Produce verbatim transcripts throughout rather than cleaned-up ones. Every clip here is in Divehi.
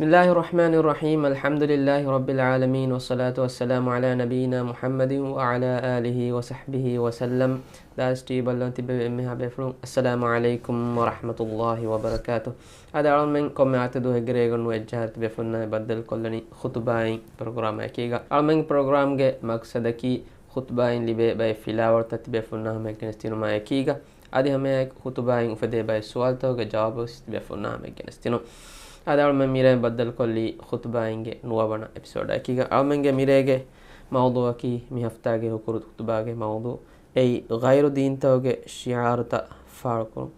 بسم الله الرحمن الرحيم. الحمد لله رب العالمين، والصلاة والسلام على نبينا محمد وعلى آله وصحبه وسلم. ދާސް ޓީވީ ބައްލަވަން ތިބެވި އެންމެހާ ބޭފުޅުން، އައްސަލާމު ޢަލައިކުމް ވަރަޙްމަތުﷲި ވަބަރަކާތުހު. އަދި އަޅަމެން ކޮންމެ އާއްތަ ދުވަހެއްގެ ރޭގަނޑު އެއްޖަހާއިރު ތިބޭފުޅުންނާއި ބައްދަލުކޮށްލަނީ ޚުތުބާއިން ޕްރޮގްރާމާ އެކީގަ. އަޅަމެންގެ ޕްރޮގްރާމްގެ މަޤްޞަދަކީ ޚުތުބާއިން ލިބޭ ބައެއް ފިލާވަޅުތައް ތިބޭފުޅުންނާ ހަމައަށް ގެނެސްދިނުމާ އެކީގަ، އަދި ހަމައެއާއެކު ޚުތުބާއިން އުފެދޭ ބައެއް ސުވާލުތަކުގެ ޖަވާބުވެސް ތިބޭފުޅުންނާ ހަމައަށް ގެނެސްދިނުން. އަދި އަޅަމެން މިރޭ ބައްދަލުކޮށްލީ ޚުތުބާއިންގެ ނުވަވަނަ އެޕިސޯޑާ އެކީގަ. އަޅަމެންގެ މިރޭގެ މައުޟޫޢަކީ މި ހަފްތާގެ ހުކުރު ޚުތުބާގެ މައުޟޫޢު އެއީ ޣައިރު ދީންތަކުގެ ޝިޢާރުތައް ފާޅުކުރުން.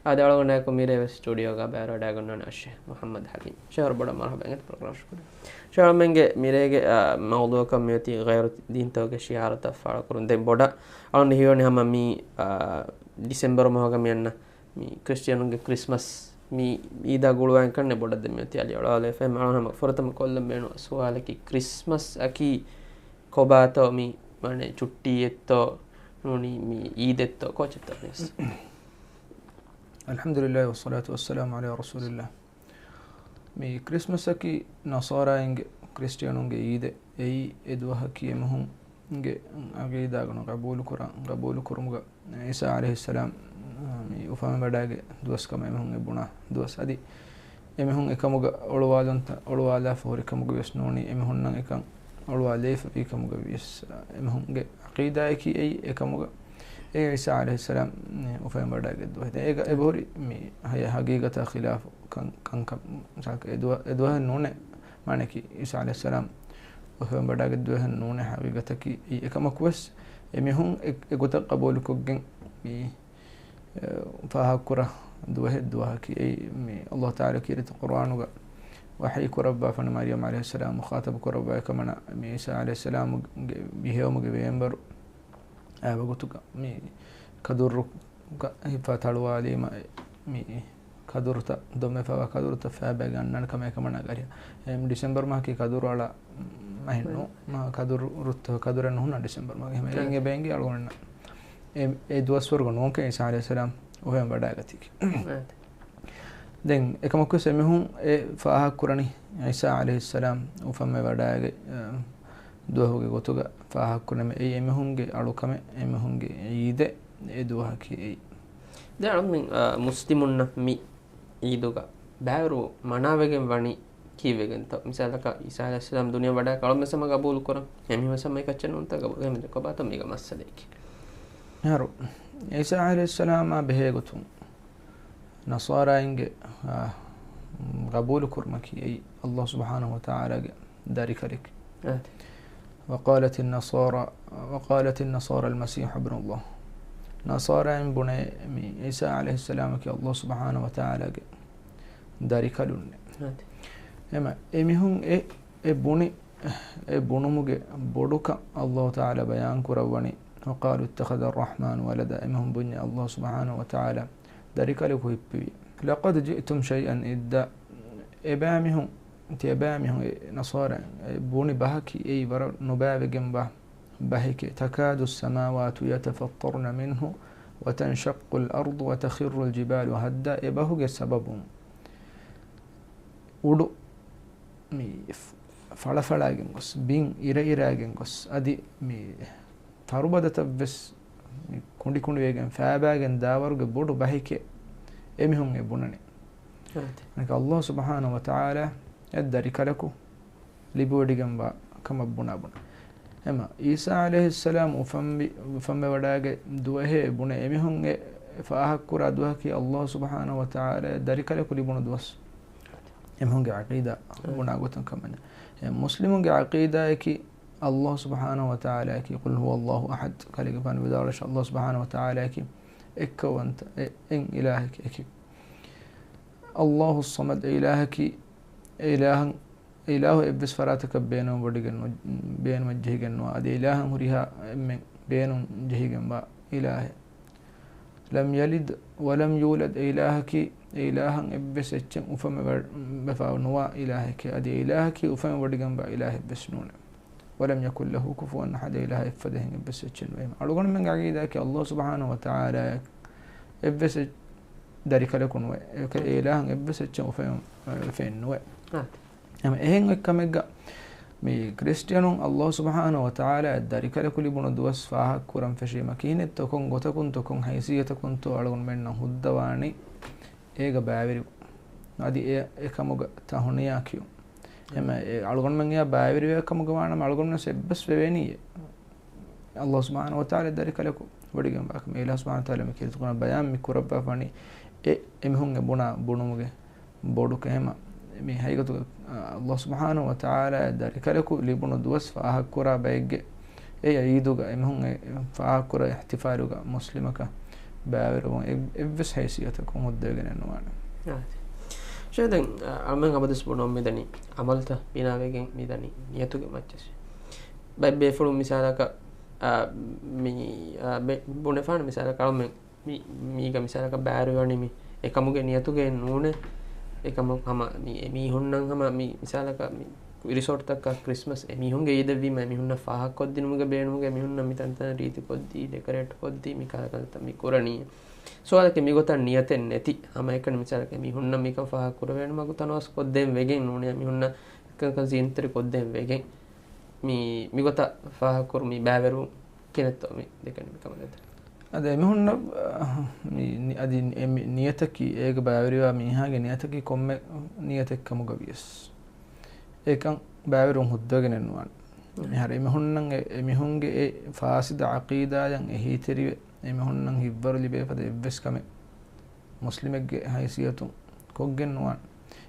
އާދެ، އަޅުގަނޑާއެކު މިރޭ ވެސް ސްޓޫޑިއޯގަ ބައިވެރިވެވަޑައިގަންނަވަނީ އައްޝޭޚް މުޙައްމަދު ޙަލީމް. ޝޭޚް ވަރަށް ބޮޑަށް މަރުޙަބާ އިނގޭތޯ ޕްރޮގްރާމަށް. ޝޭޚް، އަޅަމެންގެ މިރޭގެ، އާ، މައުޟޫޢަކަށް މިއޮތީ ޣައިރު ދީންތަކުގެ ޝިޢާރުތައް ފާޅުކުރުން. ދެން ބޮޑަށް އަޅުގަނޑު ހީވަނީ ހަމަ މި، އާ، ޑިސެމްބަރު މަހުގަ މި އަންނަ މި ކްރިސްޓިއަނުންގެ ކްރިސްމަސް މި އީދާ ގުޅުވާން ކަންނެ ބޮޑަށް ދެން މިއޮތީ އަލިއަޅާލެވިފައި. އަޅުގަނޑު ހަމަ ފުރަތަމަ ކޮށްލަން ބޭނުން ސުވާލަކީ، ކްރިސްމަސް އަކީ ކޮބާތޯ؟ މި މާނަ ޗުއްޓީއެއްތޯ ނޫނީ މި އީދެއްތޯ ކޯޗެއްތޯ ވެސް؟ الحمد لله والصلاة والسلام على رسول الله. މި ކްރިސްމަސް އަކީ ނަޞާރާއިންގެ، ކްރިސްޓިއަނުންގެ އީދެއް. އެއީ އެ ދުވަހަކީ އެމީހުންގެ ޢަޤީދާގަނޑު ޤަބޫލުކުރާ، ޤަބޫލުކުރުމުގަ ޢީސާ ޢަލައިހިއްސަލާމް މި އުފަންވެވަޑައިގެން ދުވަސް ކަމަށް އެމީހުން އެ ބުނާ ދުވަސް. އަދި އެމީހުން އެކަމުގަ އޮޅުވާލަންތަ، އޮޅުވާލާފަ ހުރި ކަމުގަ ވިޔަސް ނޫނީ، އެމީހުންނަށް އެކަން އޮޅުވާލެވިފަ ވީ ކަމުގަ ވިޔަސް، އެމީހުންގެ ޢަޤީދާއަކީ އެއީ އެކަމުގަ އެ ޢީސާ ޢަލައިހިއްސަލާމް އުފެންވަޑައިގެން ދުވަހެއް. އޭގަ އެބަހުރި މި ހަ-، ހަގީގަތާ ޚިލާފު ކަން، ކަންކަން، އެ ދުވަ-، އެ ދުވަހެއް ނޫނޭ. މާނައަކީ ޢީސާ ޢަލައިހިއްސަލާމް އުފެންވަޑައިގެން ދުވަހެއް ނޫނޭ. ހަގީގަތަކީ އެ އެކަމަކުވެސް އެމީހުން އެ، އެގޮތަށް ޤަބޫލުކޮށްގެން މި، އެ، ފާހަގަކުރާ ދުވަހެއް ދުވަހަކީ. އެއީ މި ﷲ ތަޢާލާ ކީރިތި ޤުރްއާނުގަ ވަޙީ ކުރައްވާފަން މަރްޔަމް ޢަލައިހިއްސަލާމް މުޚާޠަބު ކުރައްވާ އެކަމަނާ މި ޢީސާ ޢަލައިހިއްސަލާމްގެ މި ހެޔޮމުގެ ވޭންވަރު އާ ވަގުތުގަ މި ކަދުރުގަ ހިފާ ތަޅުވާލީމަ މި ކަދުރުތައް ދޮންވެފަވާ ކަދުރުތައް ފައިބައިގެން އަންނާނެ ކަމަށް އެކަމަނާ ގަރި. އެ، ޑިސެމްބަރު މަހަކީ ކަދުރު އަޅާ މަހެއް ނޫ. މާ ކަދުރު ރުއްތަކު ކަދުރެއް ނުހުންނަ ޑިސެމްބަރު މަހުގެ. ހަމަ އެއިން އެބައިނގި އަޅުގަނޑަށް އެ، އެ ދުވަސްވަރުގަ ނޫންކަން ޢީސާ ޢަލައިހިއްސަލާމް އުފެން ވަޑައިގަތީކީ. ދެން އެކަމަކުވެސް އެމީހުން އެ ފާހަގަކުރަނީ ޢީސާ ޢަލައިހިއްސަލާމް އުފަންވެ ވަޑައިގެ، އަ، ދުވަހުގެ ގޮތުގަ ފާހަގަކުރަން. އެއީ އެމީހުންގެ އަޅުކަމެއް، އެމީހުންގެ ޢީދެއް އެ ދުވަހަކީ އެއީ. ދެން އަޅުމެން، އަ، މުސްލިމުންނަށް މި ޢީދުގަ ބައިވެރިވުން މަނާވެގެން ވަނީ ކީއްވެގެންތޯ؟ މިސާލަކަށް ޢީސާ ޢަލައިހިއްސަލާމް ދުނިޔެ ވަޑައި ކަޅަމެސް ހަމަ ގަބޫލުކުރަން. އެމީހުން ވެސް ހަމަ އެކައްޗެއް ނޫންތަ ގަބޫލު ކޮބާތޯ މީގަ މައްސަލައަކީ؟ އަހަރު ޢީސާ ޢަލައިހިއްސަލާމާ ބެހޭ ގޮތުން ނަޞާރާއިންގެ، އާ، ގަބޫލުކުރުމަކީ އެއީ ﷲ ސުބްޙާނަހޫ ވަތަޢާލާގެ ދަރިކަލެކޭ. އާދެ. وقالت النصارى، وقالت النصارى المسيح ابن الله. ނަޞާރާއިން ބުނޭ މި ޢީސާ ޢަލައިހިއްސަލާމަކީ ﷲ ސުބްޙާނަހޫ ވަތަޢާލާގެ ދަރިކަލުންނޭ. އާދެ. އެމަ އެމީހުން އެ، އެ ބުނި، އެ ބުނުމުގެ ބޮޑުކަން ﷲ ތަޢާލާ ބަޔާން ކުރައްވަނީ، وقالوا اتخذ الرحمن ولدا. އެމީހުން ބުންޏޭ ﷲ ސުބްޙާނަހޫ ވަތަޢާލާ ދަރިކަލަކު ހިއްޕެވި. لقد جئتم شيئا إدا. އެބައިމީހުން، ތިޔަބައިމީހުން އެ ނަޞާރާ އެ ބުނި ބަހަކީ އެއީ ވަރަށް ނުބައިވެގެންވާ ބަހެކޭ. تكاد السماوات يتفطرن منه وتنشق الأرض وتخر الجبال هدا. އެ ބަހުގެ ސަބަބުން އުޑު މި ފަޅަފަޅާގެން ގޮސް، ބިން އިރައިރާގެން ގޮސް، އަދި މި ތަރުބަދަތައްވެސް މި ކުނޑިކުނޑިވެގެން ފައިބައިގެން ދާވަރުގެ ބޮޑު ބަހެކޭ އެމީހުން އެ ބުނަނީ. އާދެ. އަނެކަ ﷲ ސުބްޙާނަހޫ ވަތަޢާލާ އެ ދަރިކަލަކު ލިބިވޮޑިގެންވާ ކަމަށް ބުނާ ބުނާ. އެމަ ޢީސާ ޢަލައިހިއްސަލާމް އުފަންވި، އުފަންވެވަޑައިގެ ދުވަހޭ ބުނެ އެމީހުން އެ ފާހަގަކުރާ ދުވަހަކީ ﷲ ސުބްޙާނަހޫ ވަތަޢާލާ އެ ދަރިކަލަކު ލިބުނު ދުވަސް. އެމީހުންގެ ޢަޤީދާ އާ. ބުނާ ގޮތުން ކަމަށް. އެ މުސްލިމުންގެ ޢަޤީދާއަކީ ﷲ ސުބްޙާނަހޫ ވަތަޢާލާއަކީ، قل هو الله أحد، ކަލޭގެފާނު ވިދާޅުވި، ﷲ ސުބްޙާނަހޫ ވަތަޢާލާއަކީ އެއްކައުވަންތަ، އެ، އެއް އިލާހެކޭ، އެކެއް. ﷲ الصمد، އެ އިލާހަކީ، އެ އިލާހަށް، އެ އިލާހު އެއްވެސް ފަރާތަކަށް ބޭނުން ވޮޑިގެން ނު-، ބޭނުމަށް ޖެހިގެން ނުވާ، އަދި އެ އިލާހަށް ހުރިހާ އެންމެން ބޭނުން ޖެހިގެންވާ އިލާހެއް. لم يلد ولم يولد، އެ އިލާހަކީ، އެ އިލާހަށް އެއްވެސް އެއްޗެއް އުފަންވެ-، ވެފަ ނުވާ އިލާހެކޭ. އަދި އެ އިލާހަކީ އުފަންވެވޮޑިގެންވާ އިލާހެއްވެސް ނޫނޭ. ولم يكن له كفوا أحد، އެ އިލާހަށް އެއްފަދައިން އެއްވެސް އެއްޗެއް ނުވޭ. އަޅުގަނޑުމެންގެ ޢަޤީދާއަކީ ﷲ ސުބްޙާނަހޫ ވަތަޢާލާއަށް އެއްވެސް އެއް ދަރިކަލަކު ނުވޭ. އެކަ-، އެ އިލާހަށް އެއްވެސް އެއްޗެއް އުފެން-، އުފެންނުވޭ. އާ. އެހެން އޮތް ކަމެއްގަ މި ކްރިސްޓިއަނުން ﷲ ސުބްޙާނަހޫ ވަތަޢާލާ ދަރިކަލަކު ލިބުނު ދުވަސް ފާހަގަކުރަން ފެށީމަ ކިހިނެއްތޯ ކޮން ގޮތަކުންތޯ ކޮން ހައިސިއްޔަތަކުންތޯ އަޅުގަނޑުމެންނަށް ހުއްދަވާނީ އޭގަ ބައިވެރިވުން. އަދި އެ، އެކަމުގަ ތަހުނިޔާ ކިޔުން. އެމަ އެ އަޅުގަނޑުމެން އެޔާ ބައިވެރިވޭ ކަމުގަ ވާނަމަ އަޅުގަނޑުމެން އެއްބަސް ވެވޭނީ. ﷲ ސުބްޙާނަހޫ ވަތަޢާލާ ދަރިކަލަކު ވޮޑިގެން ވާކަމަށް. އެ އިލާހު ސުބްޙާނަހޫ ވަތަޢާލާ މި ކީރިތި ކުރާން ބަޔާން މި ކުރައްވާފަނީ އެ އެމީހުން އެ ބުނާ ބުނުމުގެ ބޮޑު ކަހެމަ މި ހައިގަތުގަ ﷲ ސުބްޙާނަހޫ ވަތަޢާލާ ދަރިކަލަކު ލިބުނު ދުވަސް ފާހަގަކުރާ ބައެއްގެ އެ އީދުގަ އެމީހުން އެ ފާހަގަކުރާ އިޙްތިފާލުގަ މުސްލިމަކަށް ބައިވެރިވުން އެ، އެއްވެސް ހައިސިއްޔަތަކުން ހުއްދަވެގެނެއް ނުވާނެ. އާ. ޝޭޚް ދެން، އަ، އަޅުމެން އަބަދުސް ބުނަން މިދަނީ އަމަލުތައް ބިނާވެގެން މިދަނީ ނިޔަތުގެ މައްޗަށް. ބައެއް ބޭފުޅުން މިސާލަކަށް، އަ، މި، އަ، ބެ-، ބުނެފާނެ މިސާލަކަށް އަޅުމެން މި، މީގަ މިސާލަކަށް ބައިވެރިވަނީ މި އެކަމުގެ ނިޔަތުގައެއް ނޫނޭ. އެކަމަކު ހަމަ މި އެމީހުންނަށް ހަމަ މި މިސާލަކަށް މި ރިސޯޓްތަކަށް ކްރިސްމަސް އެމީހުންގެ އީދެއްވީމަ އެމީހުންނަށް ފާހަގަކޮށްދިނުމުގެ ބޭނުމުގަ އެމީހުންނަށް މި ތަންތަނަށް ރީތި ކޮށްދީ، ޑެކަރޭޓް ކޮށްދީ، މި ކަހަލަ ކަންތައް މި ކުރަނީ. ސުވާލަކީ މިގޮތަށް ނިޔަތެއް ނެތި ހަމައެކަނި މިސާލަކަށް އެމީހުންނަށް މިކަން ފާހަގަކުރެވޭނެ މަގު ތަނަވަސް ކޮށްދޭން ވެގެން ނޫނޭ އެމީހުންނަށް އެކަންކަން ޒީނަތްތެރި ކޮށްދޭން ވެގެން. މި، މިގޮތަށް ފާހަގަކުރު މި ބައިވެރިވުން ކިހިނެއްތޯ މި ދެކެނީ މިކަމަށް ދޭތަ؟ އަދި އެމީހުންނަށް، އަ، މި ނި-، އަދި އެ މި ނިޔަތަކީ، އޭގަ ބައިވެރިވާ މީހާގެ ނިޔަތަކީ ކޮންމެ ނިޔަތެއް ކަމުގަ ވިޔަސް، އެކަން ބައިވެރިވުން ހުއްދަވެގެނެއް ނުވާނެ. މިހާރު އެމީހުންނަށް އެ، އެމީހުންގެ އެ ފާސިދަ ޢަޤީދާއަށް އެހީތެރިވެ، އެމީހުންނަށް ހިތްވަރު ލިބޭ ފަދަ އެއްވެސް ކަމެއް މުސްލިމެއްގެ ހައިސިއްޔަތުން ކޮށްގެން ނުވާނެ.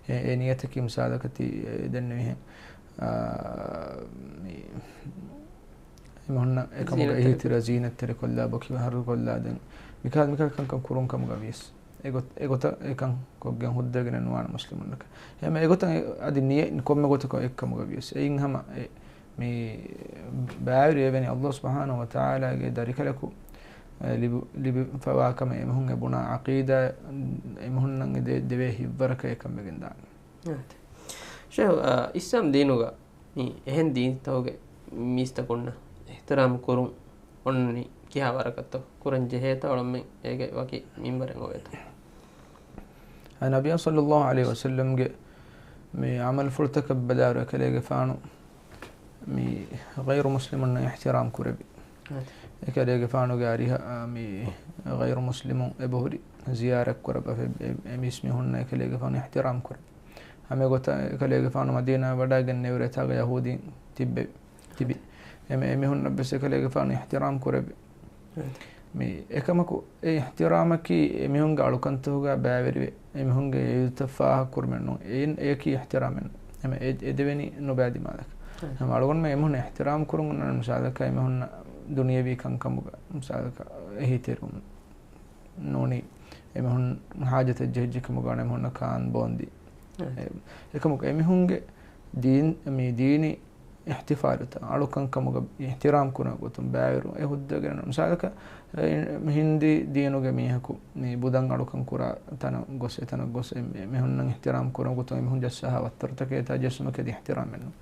އެ، އެ ނިޔަތަކީ މިސާލަކަށް ތި، އެ، ދެންނެވިހެން، އާ، މި، އެމީހުންނަށް އެކަމުގަ ޒީނަތްތެރި. އިހްތިރާ ޒީނަތްތެރިކޮށްލާ، ބޮކި ބަހަރުކޮށްލާ، ދެން މިކަހަލަ، މިކަހަލަ ކަންކަން ކުރުން ކަމުގަ ވިޔަސް. އެގޮތަށް، އެގޮތަށް އެކަން ކޮށްގެން ހުއްދަވެގެނެއް ނުވާނެ މުސްލިމުންނަކަށް. އެހެން އެގޮތަށް އެ، އަދި ނިޔަތް ކޮންމެ ގޮތަކަށް އެއްކަމުގަ ވިޔަސް. އެއިން ހަމަ އެ މި ބައިވެރިވެވެނީ ﷲ ސުބްޙާނަހޫ ވަތަޢާލާގެ ދަރިކަލަކު، އެ، ލިބި-، ލިބިފަވާ ކަމެއް އެމީހުން އެ ބުނާ ޢަޤީދާ އެމީހުންނަށް އެ ދެ-، ދެވޭ ހިތްވަރަކަށް އެކަން ވެގެން ދާނެ. އާދެ. ޝޭޚް، އާ، އިސްލާމް ދީނުގަ މި އެހެން ދީންތަކުގެ މީސްތަކުންނަށް އިޙްތިރާމް ކުރުން އޮންނަނީ ކިހާ ވަރަކަށްތޯ؟ ކުރަން ޖެހޭތޯ އަޅުމެން އޭގެ ވަކި މިންވަރެއް އޮވޭތޯ؟ އަދި ނަބިއްޔާ ޞައްލައްލާހު ޢަލައިހި ވަސައްލަމްގެ މި ޢަމަލުފުޅުތަކަށް ބަލާއިރު އެކަލޭގެފާނު މި ޣައިރު މުސްލިމުންނަށް އިޙްތިރާމް ކުރެއްވި. އާދެ. އެކަލޭގެފާނުގެ އަރިހަށް، އާ، މި ޣައިރު މުސްލިމުން އެބަހުރި ޒިޔާރަތް ކުރައްވާފަ އެ، އެ މީސްމީހުންނަށް އެކަލޭގެފާނު އިޙްތިރާމް ކުރެއްވި. ހަމަ އެގޮތަށް އެކަލޭގެފާނު މަދީނާ ވަޑައިގެން ނެވިއިރު އެތާގަ ޔަހޫދީން ތިއްބެވި. ތިބި. އެމެ-، އެމީހުންނަށް ވެސް އެކަލޭގެފާނު އިޙްތިރާމް ކުރެއްވި. މި އެކަމަކު އެ އިޙްތިރާމަކީ އެމީހުންގެ އަޅުކަންތަކުގަ ބައިވެރިވެ، އެމީހުންގެ އީދުތައް ފާހަގަކުރުމެއް ނޫން. އެއިން އެޔަކީ އިޙްތިރާމެއް ނޫން. އެމެ އެ-، އެދެވެނީ ނުބައި ދިމާލަކަށް. ހަމަ އަޅުގަނޑުމެން އެމީހުން އިޙްތިރާމް ކުރުން އޮންނަނީ މިސާލަކަށް އެމީހުންނަށް ދުނިޔަވީ ކަންކަމުގަ މިސާލަކަށް އެހީތެރިވުމުން ނޫނީ އެމީހުން ހާޖަތެއް ޖެހިއްޖެ ކަމުގަ ވާނެ އެމީހުންނަށް ކާން ބޯންދީ. އެ، އެކަމަކު އެމީހުންގެ ދީން، މި ދީނީ އިޙްތިފާލުތައް އަޅުކަންކަމުގަ އިޙްތިރާމް ކުރާ ގޮތުން ބައިވެރިވުން އެ ހުއްދަވެގެން. މިސާލަކަށް، އެ، ހިންދީ ދީނުގެ މީހަކު މި ބުދަށް އަޅުކަން ކުރާ ތަނަށް ގޮސް، އެތަނަށް ގޮސް އެ، އެމީހުންނަށް އިޙްތިރާމް ކުރާ ގޮތުން އެމީހުން ޖައްސާހާ ވައްތަރުތަކެއް އެތާ ޖެއްސުމަކީ އަދި އިޙްތިރާމެއް ނޫން.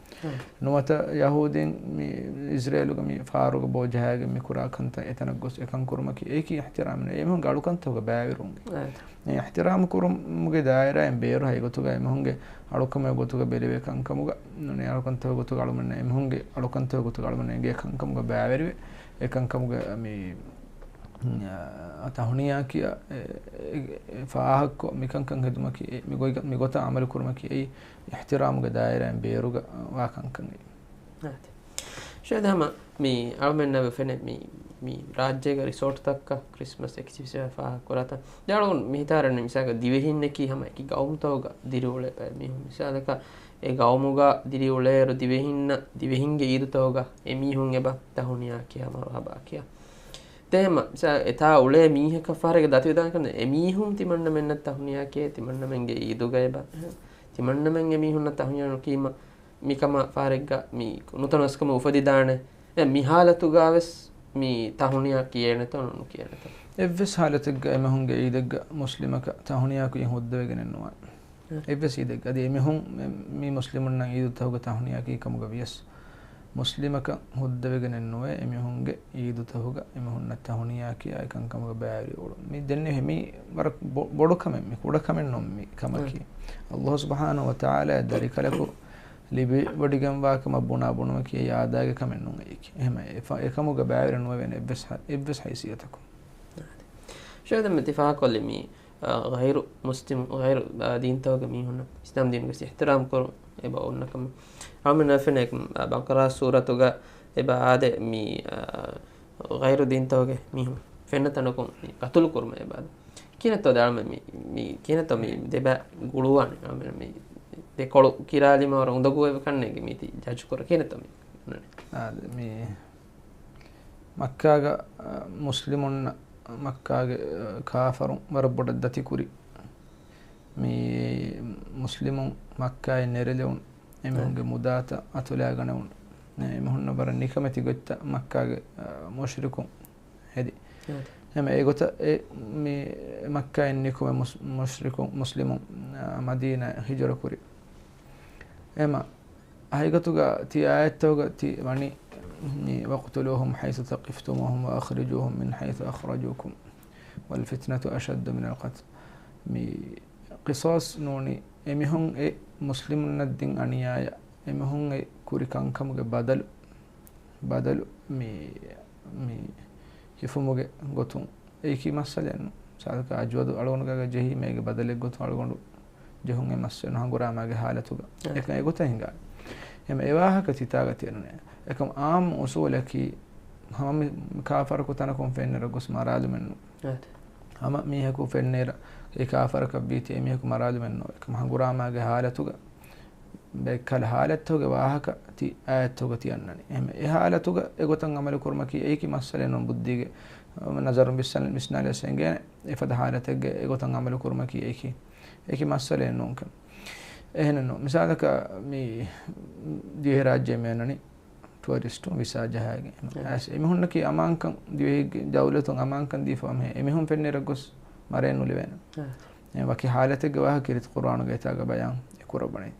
ނުވަތަ ޔަހޫދީން މި އިޒްރޭލުގަ މި ފާރުގަ ބޯ ޖަހާގެން މި ކުރާ ކަންތައް އެތަނަށް ގޮސް އެކަން ކުރުމަކީ އެއީކީ އިޙްތިރާމެއް ނޫން. އެމީހުންގެ އަޅުކަންތަކުގަ ބައިވެރިވުން. އެ އިޙްތިރާމް ކުރުމުގެ ދާއިރާއިން ބޭރު ހައިގޮތުގަ އެމީހުންގެ އަޅުކަމެއް ގޮތުގަ ބެލެވޭ ކަންކަމުގަ ނޫނީ އަޅުކަންތަކުގެ ގޮތުގަ އަޅުމެންނަށް އެމީހުންގެ އަޅުކަންތަކުގެ ގޮތުގަ އަޅުމެންނަށް އެނގޭ ކަންކަމުގަ ބައިވެރިވެ އެ ކަންކަމުގެ މި، އަ، ތަހުނިޔާ ކިޔާ އެ، އެ، އެ ފާހަގަކޮށް މިކަންކަން ހެދުމަކީ އެ، މި ގޮތް-، މިގޮތަށް އަމަލު ކުރުމަކީ އެއީ އިޙްތިރާމުގެ ދާއިރާއިން ބޭރުގަ ވާ ކަންކަން އެއީ. އާދެ. ޝޭޚް ހަމަ މި އަޅުމެންނަށް ފެނޭ މި، މި ރާއްޖޭގަ ރިސޯޓްތަކަށް ކްރިސްމަސް އެކި ސިފަ ފާހަގަ ކުރާތަން. ދެން އަޅުގަނޑު މިހިތާރަން މިސާލަކަށް ދިވެހިންނަކީ ހަމަ އެކި ގައުމުތަކުގަ ދިރިއުޅޭ ބައެއް މީހުން. މިސާލަކަށް އެ ގައުމުގަ ދިރިއުޅޭއިރު ދިވެހިންނަށް، ދިވެހިންގެ އީދުތަކުގަ އެމީހުން އެބަ ތަހުނިޔާ ކިޔާ މަރުޙަބާ ކިޔާ. ދެން މަ-، މިސާ އެތާ އުޅޭ މީހަކަށް ފަހަރެއްގަ ދަތިވެދާނެ ކަން އެމީހުން ތިމަންނަމެންނަށް ތަހުނިޔާ ކިޔޭ، ތިމަންނަމެންގެ އީދުގަ އެބަ. ތިމަންނަމެން އެމީހުންނަށް ތަހުނިޔާ ނުކީމަ މިކަމަށް ފަހަރެއްގަ މި ނުތަނަވަސްކަމެއް އުފެދިދާނެ. އެ މި ހާލަތުގަވެސް މި ތަހުނިޔާ ކިޔޭނެތޯ ނުކިޔޭނެތޯ؟ އެއްވެސް ހާލަތެއްގަ އެމީހުންގެ އީދެއްގަ މުސްލިމަކަށް ތަހުނިޔާ ކުރި ހުއްދަވެގެނެއް ނުވާނެ. އެއްވެސް އީދެއްގަ އަދި އެމީހުން މި، މި މުސްލިމުންނަށް އީދުތަކުގަ ތަހުނިޔާ ކީ ކަމުގަ ވިޔަސް، މުސްލިމަކަށް ހުއްދަވެގެނެއް ނުވޭ އެމީހުންގެ އީދުތަކުގަ އެމީހުންނަށް ތަހުނިޔާ ކިޔާ އެކަންކަމުގަ ބައިވެރި އުޅުން. މި ދެންނެވި މީ ވަރަށް ބޮ-، ބޮޑު ކަމެއް، މި ކުޑަ ކަމެއް ނޫން މި ކަމަކީ. އައްލާހު ސުބްޙާނަހޫ ވަތަޢާލާ ދަރިކަލަކު ލިބިވޮޑިގެންވާކަމަށް ބުނާ ބުނުމަކީ އެއީ އާދައިގެ ކަމެއް ނޫން އެއީކީ. އެހެމަ އެ ފަ-، އެކަމުގަ ބައިވެރި ނުވެވޭނެ އެއްވެސް ހަ-، އެއްވެސް ހައިސިއްޔަތަކުން. ޝައިޚް ދެން މި ތި ފާހަގަކޮށްލި މި، އާ، ޣައިރު މުސްލިމު، ޣައިރު، އާ، ދީންތަކުގެ މީހުންނަށް އިސްލާމް ދީނުގެ އިޙްތިރާމް ކުރުން އެބަ އޮންނަ ކަމަށް. އަޅުމެން ފެނޭ، އާ، ބަޤަރާ ސޫރަތުގަ އެބަ އާދޭ މި، އާ، ޣައިރު ދީންތަކުގެ މީހުން ފެންނަ ތަނަކުން މި ޤަތުލު ކުރުމަށް އެބަ އާދޭ. ކިހިނެއްތޯ ދާޅަމެ މި، މި ކިހިނެއްތޯ މި ދެބަ ގުޅުވާނެ؟ އާ، މި، މި ދެކޮޅު ކިރާލީމަ ވަރަށް އުނދަގޫ އެބަ ކަންނޭނގެ މީތި ޖަޖް ކުރ ކިހިނެއްތޯ މި؟ އާދެ، މި މައްކާގަ، އަ، މުސްލިމުންނަށް މައްކާގެ، އަ، ކާފަރުން ވަރަށް ބޮޑަށް ދަތިކުރި. މި މުސްލިމުން މައްކާއިން ނެރެލެވުން، އެމީހުންގެ މުދާތައް އަތުލައިގަނެވުން، އެމީހުންނަށް ވަރަށް ނިކަމެތި ގޮތްތައް މައްކާގެ، އަ، މުޝްރިކުން ހެދި. އެހެމަ އެގޮތަށް އެ މި މައްކާއިން ނިކުމެ މުސް-، މުޝްރިކުން، މުސްލިމުން، އަ، މަދީނާއަށް ހިޖުރަ ކުރި. އެމަ ހަގީގަތުގަ ތި އާޔަތްތަކުގަ ތި ވަނީ، މި، "واقتلوهم حيث ثقفتموهم وأخرجوهم من حيث أخرجوكم والفتنة أشد من القتل." މި ޤިޞާޞް ނޫނީ އެމީހުން އެ މުސްލިމުންނަށް ދިން އަނިޔާޔަށް އެމީހުން އެ ކުރި ކަންކަމުގެ ބަދަލު، ބަދަލު މި، މި ހިފުމުގެ ގޮތުން އެއީކީ މައްސަލައެއް ނޫން. މިސާލަކަށް އަޖްވަދު އަޅުގަނޑުގަ ޖެހީމަ އޭގެ ބަދަލެއްގޮތުން އަޅުގަނޑު ޖެހުން އެ މައްސަލައެއް ނޫން ހަނގުރާމާގެ ހާލަތުގަ. އެކަން އެގޮތަށް ހިނގާ. އެމަ އެވާހަކަ ތިތާގަ ތިއަންނަނީ. އެކަމް އާއްމު އުސޫލަކީ ހަމަ މި ކާފަރަކު ތަނަކުން ފެންނަރަށް ގޮސް މަރާލުމެއް ނޫން. ހަމަ މީހަކު ފެންނައިރަށް އެ ކާފަރަކަށް ވީތީ އެ މީހަކު މަރާލުމެއް ނޫން. އެކަމް ހަނގުރާމާގެ ހާލަތުގަ ބައެއްކަލަ ހާލަތްތަކުގެ ވާހަކަ ތި އާޔަތްތަކުގަ ތިއަންނަނީ. އެހެމަ އެ ހާލަތުގަ އެގޮތަށް އަމަލު ކުރުމަކީ އެއީކީ މައްސަލައެއް ނޫން. ބުއްދީގެ ނަޒަރުން ވިސްނާލިޔަސް އެނގޭނެ އެފަދަ ހާލަތެއްގަ އެގޮތަށް އަމަލު ކުރުމަކީ އެއީކީ، އެއީކީ މައްސަލައެއް ނޫންކަން. އެހެނެއް ނޫން. މިސާލަކަށް މި ދިވެހިރާއްޖެ މިއަންނަނީ ޓުއަރިސްޓު ވިސާ ޖަހައިގެން. އެ. އައިސް އެމީހުންނަކީ އަމާންކަން ދިވެހި ދައުލަތުން އަމާންކަން ދީފަ އެމީހުން ފެންނައިރަށް ގޮސް މަރައެއް ނުލިބޭނެ. އެ. އެ ވަކި ހާލަތެއްގެ ވާހަކަ ކީރިތި ޤުރްއާނުގަ އެތާގަ ބަޔާން އެ ކުރައްވަނީ.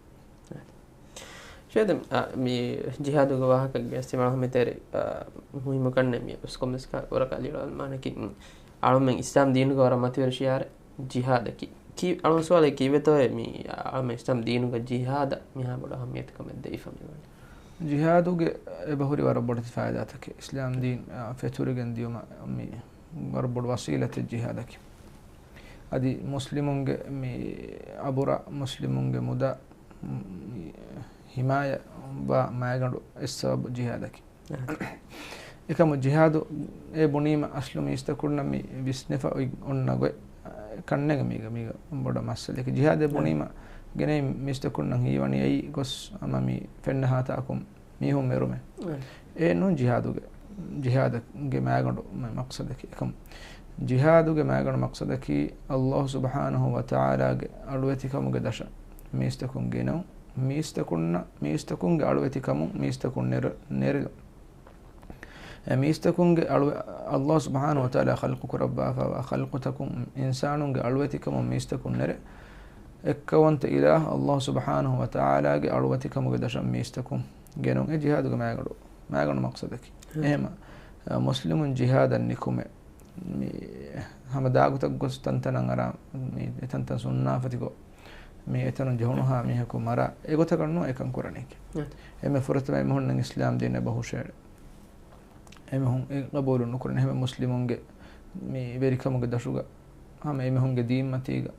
ޝޭދެ، އަ، މި ޖިހާދުގެ ވާހަކަ ގެނެސްދިނުމަށް މިތެރެ، އަ، މުހިއްމު ކަންނެ މި އުސްކޮމެސް ކަ-، ވަރަކަށް ލިޔުން މާނަކީ، އަޅުމެން އިސްލާމް ދީނުގެ ވަރަށް މަތިވެރި ޝިޢާރެއް ޖިހާދަކީ. ކީ، އަޅުމެން ސުވާލެއް ކީއްވެތޯއޭ މި، އަ، އަޅުމެން އިސްލާމް ދީނުގަ ޖިހާދަށް މިހާ ބޮޑަށް އަހައްމިޔަތުކަމެއް ދެވިފަ މިވަނީ؟ ޖިހާދުގެ އެބަހުރި ވަރަށް ބޮޑެތި ފައިދާތަކެއް. އިސްލާމް ދީން، އަ، ފެތުރިގެން ދިޔުމަށް މި ވަރަށް ބޮޑު ވަސީލަތެއް ޖިހާދަކީ. އަދި މުސްލިމުންގެ މި އަބުރާ، މުސްލިމުންގެ މުދާ، މި ހިމާޔަތްވާ މައިގަނޑު އެއްސަބަބު ޖިހާދަކީ. އެކަމު ޖިހާދު އެ ބުނީމަ އަސްލު މީސްތަކުންނަށް މި ވިސްނެފަ އޮތް އޮންނަ ގޮތް ކަންނޭނގެ މީގަ، މީގަ ބޮޑަށް މައްސަލައެކޭ. ޖިހާދެއް ބުނީމަ ގެނެވި މީސްތަކުންނަށް ހީވަނީ އެއީ ގޮސް ހަމަ މި ފެންނަ ހާތައަކުން މީހުން މެރުމެއް. އެއެއް ނޫން ޖިހާދުގެ، ޖިހާދުގެ މައިގަނޑު މަ-، މަޤްޞަދަކީ. އެކަމް ޖިހާދުގެ މައިގަނޑު މަޤްޞަދަކީ ﷲ ސުބްޙާނަހޫ ވަތަޢާލާގެ އަޅުވެތިކަމުގެ ދަށަށް މީސްތަކުން ގެނެވުން، މީސްތަކުންނަށް، މީސްތަކުންގެ އަޅުވެތިކަމުން މީސްތަކުން ނެރެ-، ނެރެލުން. އެ މީސްތަކުންގެ އަޅު-، ﷲ ސުބްޙާނަހޫ ވަތަޢާލާ ޚަލްޤު ކުރައްވާފައިވާ ޚަލްޤުތަކުން އިންސާނުންގެ އަޅުވެތިކަމުން މީސްތަކުން ނެރެ، އެއްކައުވަންތަ އިލާހު ﷲ ސުބްޙާނަހޫ ވަތަޢާލާގެ އަޅުވެތިކަމުގެ ދަށަށް މީސްތަކުން ގެނުން އެ ޖިހާދުގެ މައިގަނޑު، މައިގަނޑު މަޤްޞަދަކީ. އެހެމަ، އަ، މުސްލިމުން ޖިހާދަށް ނިކުމެ، މި ހަމަ ދާގުތައް ގޮސް ތަންތަނަށް އަރާ، މި އެތަންތަން ސުންނާފަތިކޮށް، މި އެތަނުން ޖެހުނުހާ މީހަކު މަރާ، އެގޮތަކަށް ނޫން އެކަން ކުރަނީކީ. އެމެ ފުރަތަމަ އެމީހުންނަށް އިސްލާމް ދީން އެބަ ހުށައެޅި. އެމީހުން އެ ޤަބޫލު ނުކުރަނީ. އެހެމެ މުސްލިމުންގެ މި ވެރިކަމުގެ ދަށުގަ ހަމަ އެމީހުންގެ ދީންމަތީގަ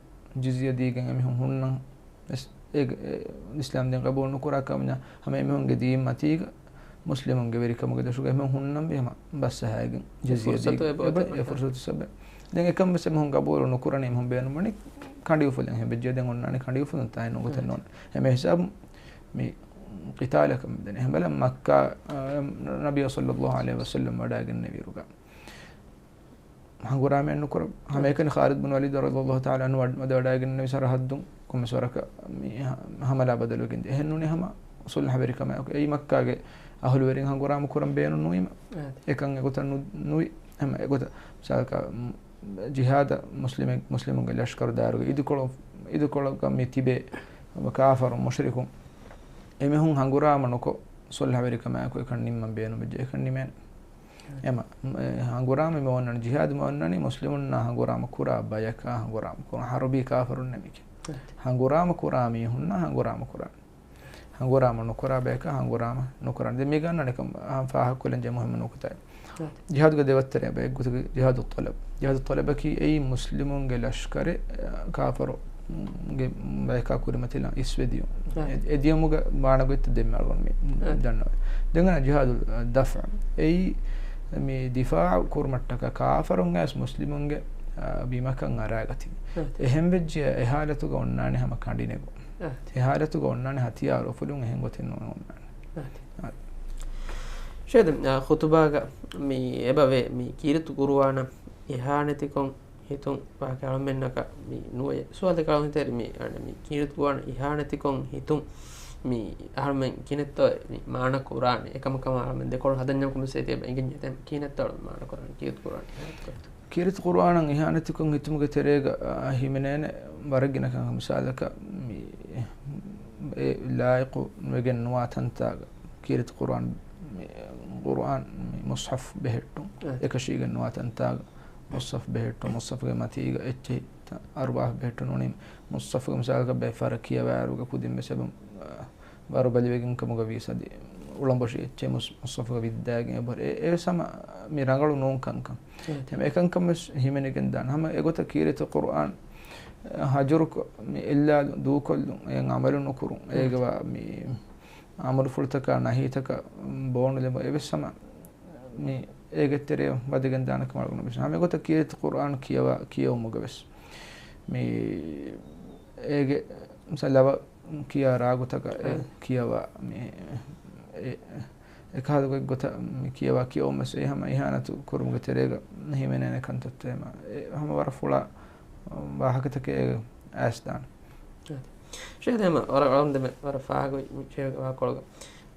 ޖިޒްޔަ ދީގެން އެމީހުން ހުންނަން ވެސް އޭގެ، އެ، އިސްލާމް ދީން ޤަބޫލު ނުކުރާ ކަމަށް ހަމަ އެމީހުންގެ ދީންމަތީގަ މުސްލިމުންގެ ވެރިކަމުގެ ދަށުގަ އެމީހުން ހުންނަންވީ ހަމަ ބަސް އަހައިގެން ޖިޒްޔަ ދީގެން. އެ ފުރުސަތު އެބަ އޮތް. ދެން އެކަން ވެސް އެމީހުން ޤަބޫލު ނުކުރަނީ އެމީހުން ބޭނުންވަނީ ކަނޑިއުފުލެއް ހެން ވެއްޖެ ދެން އޮންނާނީ ކަނޑިއުފުލުން ތާއިން ނުގޮތެއް ނޫން. އެމެ ހިސާބު މި ޤިތާލަކަށް ދެން އެހެން ބަލަން މައްކާ، އަ، ނަބިއްޔާ ޞައްލައްލާހު ޢަލައިހި ވަސައްލަމް ވަޑައިގެންނެވިއިރުގަ ހަނގުރާމައެއް ނުކުރަ، ހަމައެކަނި ޚާލިދު ބިން ވަލީދު ރަޟިޔައްލާހު ތަޢާލާ ޢަންހު ވަޑަ-، ވަދެ ވަޑައިގެންނެވި ސަރަޙައްދުން ކޮންމެސް ވަރަކަށް މި ހަ-، ހަމަލާ ބަދަލުވެގެން ދިޔަ. އެހެން ނޫނީ ހަމަ ޞުލްޙަވެރިކަމާއެކު. އެއީ މައްކާގެ އަހުލުވެރިން ހަނގުރާމަ ކުރަން ބޭނުން ނުވީމަ. އެކަން އެގޮތަށް ނު-، ނުވި. ހަމަ އެގޮތަށް މިސާލަކަށް، މް، ޖިހާދަށް މުސްލިމެއް، މުސްލިމުންގެ ލަޝްކަރު ދާއިރުގަ އިދިކޮޅު-، އިދިކޮޅަކަށް މި ތިބޭ ކާފަރު މުޝްރިކުން އެމީހުން ހަނގުރާމަ ނުކޮށް، ޞުލްޙަވެރިކަމާއެކު އެކަން ނިންމަން ބޭނުމެއްޖެ. އެކަން ނިމޭނެ. އެމަ، އެ، ހަނގުރާމަ މި އޮންނަނީ، ޖިހާދު މި އޮންނަނީ މުސްލިމުންނާ ހަނގުރާމަ ކުރާ ބަޔަކާ ހަނގުރާމަ ކުރާ، ޙަރުބީ ކާފަރުންނެއް މިކެ. ހަނގުރާމަ ކުރާ މީހުންނާ ހަނގުރާމަ ކުރާ. ހަނގުރާމަ ނުކުރާ ބަޔަކަށް ހަނގުރާމަ ނުކުރާނެ. ދެން މީގަ އަންނަނިކަން ފާހަގަކޮށްލަން ޖެހޭ މުހިއްމު ނުކުތާއެއް. ޖިހާދުގެ ދެވައްތަރެއް އެއްގޮތަކީ ޖިހާދު ޠަލަބް. ޖިހާދު ޠަލަބަކީ އެއީ މުސްލިމުންގެ ލަޝްކަރެއް، އަ، ކާފަރު، ގެ ބަޔަކާ ކުރިމަތިލަން އިސްވެ ދިޔުން. އެ، އެ ދިޔުމުގެ މާނަގޮތްތައް ދެންމެ އަޅުގަނޑު މި ދަންނަވަން. ދެން އަންނަ ޖިހާދު ދަފްޢު. އެއީ މި ދިފާޢު ކުރުމަށްޓަކާ ކާފަރުން އައިސް މުސްލިމުންގެ، އަ، ބިމަކަށް އަރާގަތީ. އެހެން ވެއްޖެ އެ ހާލަތުގަ އޮންނާނެ ހަމަ ކަނޑިނެގު. އެ ހާލަތުގަ އޮންނާނެ ހަތިޔާރު އުފުލުން އެހެން ގޮތެއް ނޯންނާނެ. އާދެ. އާދެ. ޝޭޚް، އާ، ޚުތުބާގަ މި އެބަވޭ މި ކީރިތި ޤުރުއާނަށް އިހާނެތިކޮށް ހިތުން ވާކި އަޅަމެންނަކަށް މި ނުވެ ސުވާލެއް ކަޅުންތެރި މި އަނެ މި ކީރިތި ޤުރުއާނަށް އިހާނެތިކޮށް ހިތުން މި އަހަރުމެން ކިނެއްތޯ މި މާނަ ކުރާނެ އެކަމަކަށް އަހަރުމެން ދެކޮޅު ހަދަންޏަކު މިސް އެތި އެބަ އިނގިންޏެ ތެ ކިނެއްތޯ މާނަ ކުރާނެ ކީރިތި ޤުރުއާން އިހާނެތިކޮށް ހިތުން. ކީރިތި ޤުރުއާނަށް އިހާނެތިކޮށް ހިތުމުގެ ތެރޭގަ، އާ، ހިމެނޭނެ ވަރަށް ގިނަ ކަން. މިސާލަކަށް، މި، އެ ލާއިޤު ވެގެން ނުވާ ތަންތާގަ ކީރިތި ޤުރުއާން، މި، ޤުރުއާން، މި މުޞްޙަފް ބެހެއްޓުން. އެކަށީގެން ނުވާ ތަންތާގަ މުޞްޙަފް ބެހެއްޓުން. މުޞްޙަފުގެ މަތީގަ އެއްޗެހި ތަ-، އަރުވާފް ބެހެއްޓުން ނޫނީ. މުޞްޙަފުގެ މިސާލަކަށް ބައެއް ފަހަރަށް ކިޔަވާއިރުގަ ކުދިން ވެސް އެބަ، އަ، ވަރުބަލިވެގެން ކަމުގަ ވީސް އަދި އުޅަނބޮށި އެއްޗެއް މުސް-، މުޞްޙަފުގަ ވިއްދާގެން އެބަހުރި. އެ-، އެވެސް ހަމަ މި ރަނގަޅު ނޫން ކަންކަން. އެހެން އެކަންކަން ވެސް ހިމެނިގެން ދާނެ. ހަމަ އެގޮތަށް ކީރިތި ޤުރުއާން ހަޖުރުކޮށް، މި އެއްލާލުން ދޫކޮށްލުން، އެއަށް ޢަމަލު ނުކުރުން، އޭގަވާ މި އަމުރުފުޅުތަކާ ނަހީތަކަށް ބޯނުލެވުން އެވެސް ހަމަ މި އޭގެ ތެރެއަށް ވަދެގެން ދާނެ ކަމަށް އަޅުގަނޑު ވިސްނޭ. ހަމަ އެގޮތަށް ކީރިތި ޤުރުއާން ކިޔަވާ، ކިޔެވުމުގަ ވެސް މި އޭގެ މިސާލަށް ކިޔާ ރާގުތަކަށް އެ ކިޔަވާ މި އެ، އެކަހަލަ ގޮތް ގޮތަށް މި ކިޔަވާ ކިޔެވުން ވެސް އެ ހަމަ އިހާނަތު ކުރުމުގެ ތެރޭގަ ހިމެނޭނެ ކަންތައްތައް އެމަ އެ ހަމަ ވަރަށް ފުޅާ ވާހަކަތަކެއް އޭގަ އައިސްދާނެ. ޝޭޚް ދެމަ ވަރަށް އަޅުން ދެމެ ވަރަށް ފާހަގަ ވި މި ޝޭޚްގެ ވާހަކަކޮޅުގަ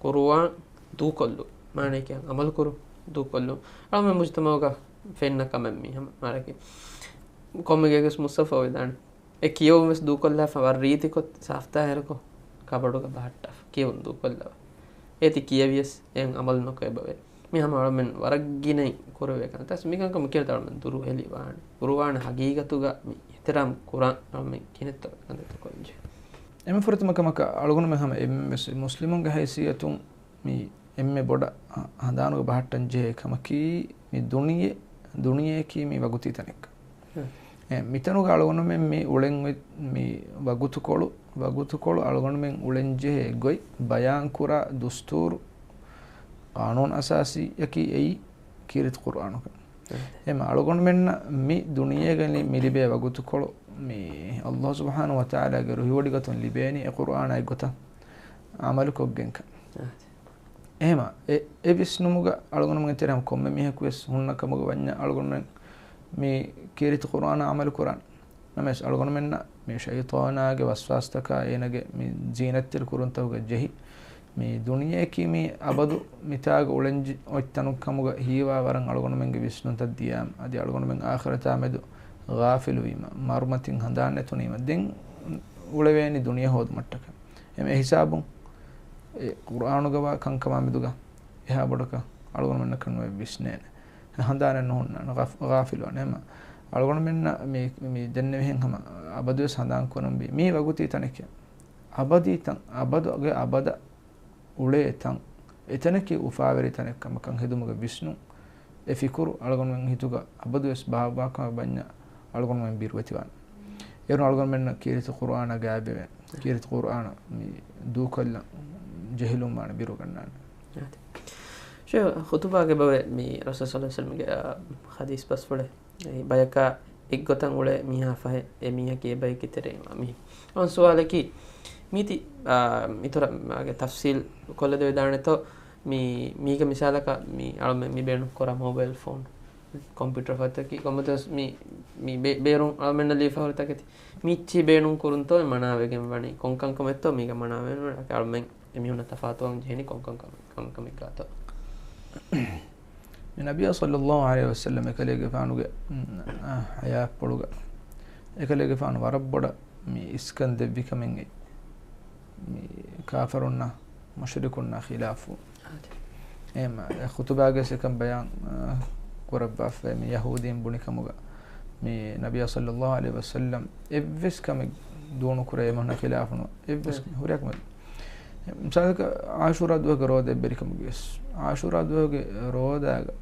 ޤުރުއާން ދޫކޮށްލު މާނައެކޭ ޢަމަލު ކުރު ދޫކޮށްލު އަޅުމެން މުޖުތަމަޢުގަ ފެންނަ ކަމެއް މީ ހަމަ މާރަކި ކޮންމެގޭގެސް މުޞްޙަފް އޮވެދާނެ. އެ ކިޔެވުން ވެސް ދޫކޮށްލާފަ ވަރަށް ރީތިކޮށް ސާފްތާހިރުކޮށް ކަބަޑުގަ ބަހައްޓާފަ ކިޔެވުން ދޫކޮށްލާފަ. އޭތި ކިޔެވިޔަސް އެހެން ޢަމަލު ނުކޮށް އެބަވޭ. މި ހަމަ އަޅުމެން ވަރަށް ގިނައިން ކުރެވޭ ކަންތައް. މިކަންކަމަށް ކިޔަން އަޅުމެން ދުރުހެލި ވާނެ. ޤުރުއާން ހަގީގަތުގަ މި އިޙްތިރާމް ކުރާން އަޅުމެން ކިނެއްތޯ ކަންތައްތައް ކޮށްޖެ. އެންމެ ފުރަތަމަ ކަމަކަށް އަޅުގަނޑުމެން ހަމަ އެންމެ މުސްލިމުންގެ ހައިސިއްޔަތުން މި އެންމެ ބޮޑަށް ހަ-، ހަނދާނުގަ ބަހައްޓަން ޖެހޭ ކަމަކީ މި ދުނިޔެ-، ދުނިޔެއަކީ މި ވަގުތީ ތަނެއްކަން. އެ، މިތަނުގަ އަޅުގަނޑުމެން މި އުޅެން އޮތް މި ވަގުތުކޮޅު، ވަގުތުކޮޅު އަޅުގަނޑުމެން އުޅެން ޖެހޭ ގޮތް ބަޔާންކުރާ ދުސްތޫރު، ޤާނޫނު އަސާސީއަކީ އެއީ ކީރިތި ޤުރުއާނުގަ. އެމަ އަޅުގަނޑުމެންނަށް މި ދުނިޔޭގަ މި ލިބޭ ވަގުތުކޮޅު މި ﷲ ސުބްޙާނަހޫ ވަތަޢާލާގެ ރުހިވޮޑިގަތުން ލިބޭނީ އެ ޤުރުއާނާ އެއްގޮތަށް ޢަމަލުކޮށްގެންކަން. އެހެމަ އެ، އެ ވިސްނުމުގަ އަޅުގަނޑުމެންގެ ތެރެއަށް ކޮންމެ މީހަކު ވެސް ހުންނަ ކަމުގަ ވަންޏާ އަޅުގަނޑުމެން މި ކީރިތި ޤުރުއާނާ ޢަމަލު ކުރާނެ. ނަމަވެސް އަޅުގަނޑުމެންނަށް މި ޝައިޠާނާގެ ވަސްވާސްތަކާ އޭނަގެ މި ޒީނަތްތެރި ކުރުންތަކުގަ ޖެހި، މި ދުނިޔެއަކީ މި އަބަދު މިތާގަ އުޅެން ޖި-، އޮތް ތަނު ކަމުގަ ހީވާ ވަރަށް އަޅުގަނޑުމެންގެ ވިސްނުންތައް ދިޔާމަ، އަދި އަޅުގަނޑުމެން އާޚިރަތާ މެދު ޣާފިލުވީމަ، މަރުމަތިން ހަނދާން ނެތުނީމަ، ދެން އުޅެވޭނީ ދުނިޔެ ހޯދުމަށްޓަކައި. އެމެ ހިސާބުން އެ ޤުރުއާނުގަވާ ކަންކަމާ މެދުގަ އެހާ ބޮޑަކަށް އަޅުގަނޑުމެންނަކަށް ނުވެ ވިސްނޭނެ. ހަނދާނެއް ނުހުންނާނެ، ޣާފް-، ޣާފިލުވާނެ. އެމަ އަޅުގަނޑުމެންނަށް މި، މި ދެންނެވިހެން ހަމަ އަބަދުވެސް ހަނދާން ކުރަންވީ. މީ ވަގުތީ ތަނެކޭ. އަބަދީ ތަން، އަބަދުގެ އަބަދަށް އުޅޭ ތަން، އެތަނަކީ އުފާވެރި ތަނެއް ކަމަކަށް ހެދުމުގެ ވިސްނުން އެ ފިކުރު އަޅުގަނޑުމެން ހިތުގަ އަބަދުވެސް ބާއްވާކަމަށް ވަންޏާ އަޅުގަނޑުމެން ބިރުވެތިވާނެ. އޭރުން އަޅުގަނޑުމެންނަށް ކީރިތި ޤުރުއާނާ ގާތްވެވޭނެ. ކީރިތި ޤުރުއާނަށް މި ދޫކޮށްލަން ޖެހިލުން ވާނެ ބިރުގަންނާނެ. ޝޭޚް، ޚުތުބާގެ ބަވެ މި ރަސޫލު ޞައްލަﷲު ޢަލައިހި ވަސައްލަމްގެ، އާ، ޙަދީޘް ބަސްފުޅެއް އެއީ ބަޔަކާ އެއްގޮތަށް އުޅޭ މީހާ ފަހެ، އެ މީހަކީ އެ ބަޔަކީ ތެރެއިން ވާ މީހެއް. އަން ސުވާލަކީ، މީތި، އާ، އިތުރަށް މާގެ ތަފްސީލް ކޮށްލަދެވިދާނެތޯ، މި، މީގެ މިސާލަކަށް މި އަޅަމެން މި ބޭނުން ކުރާ މޮބައިލް ފޯން، ކޮމްޕިއުޓަރ ފަދައިން ކޮންމެތަސް މި، މި ބޭ-، ބޭރުން އަޅަމެންނަށް ލިބިފަ ހުރި ތަކެތި. މިއްޗި ބޭނުން ކުރުންތޯ އެ މަނާވެގެން ވަނީ؟ ކޮންކަންކަމެއްތޯ މީގަ މަނާވެގެން ވަނީ؟ އަޅަމެން އެމީހުންނަށް ތަފާތުވާން ޖެހެނީ ކޮންކަން ކަމެއް، ކަމެއްގާތޯ؟ މި ނަބިއްޔާ ޞައްލަﷲު ޢަލައިހި ވަސައްލަމް އެކަލޭގެފާނުގެ، އާ، ޙަޔާތްޕުޅުގަ އެކަލޭގެފާނު ވަރަށް ބޮޑަށް މި އިސްކަން ދެއްވި ކަމެއް އެއީ. މި ކާފަރުންނާ މުޝްރިކުންނާ ޚިލާފު. އާދެ. އެހެމަ އެ ޚުތުބާގެ ސެކަން ބަޔާން، އާ، ކުރައްވާފައި މި ޔަހޫދީން ބުނި ކަމުގަ މި ނަބިއްޔާ ޞައްލަﷲު ޢަލައިހި ވަސައްލަމް އެއްވެސް ކަމެއް ދޫނުކުރޭ އެމީހުންނާ ޚިލާފުނު އެއްވެސް އާދެ. ހުރިހާ ކަމެއް. މިސާލަކަށް އާޝޫރާ ދުވަހުގެ ރޯދަ އެއްބަރިކަމުގަވިޔަސް، އާޝޫރާ ދުވަހުގެ ރޯދާގަ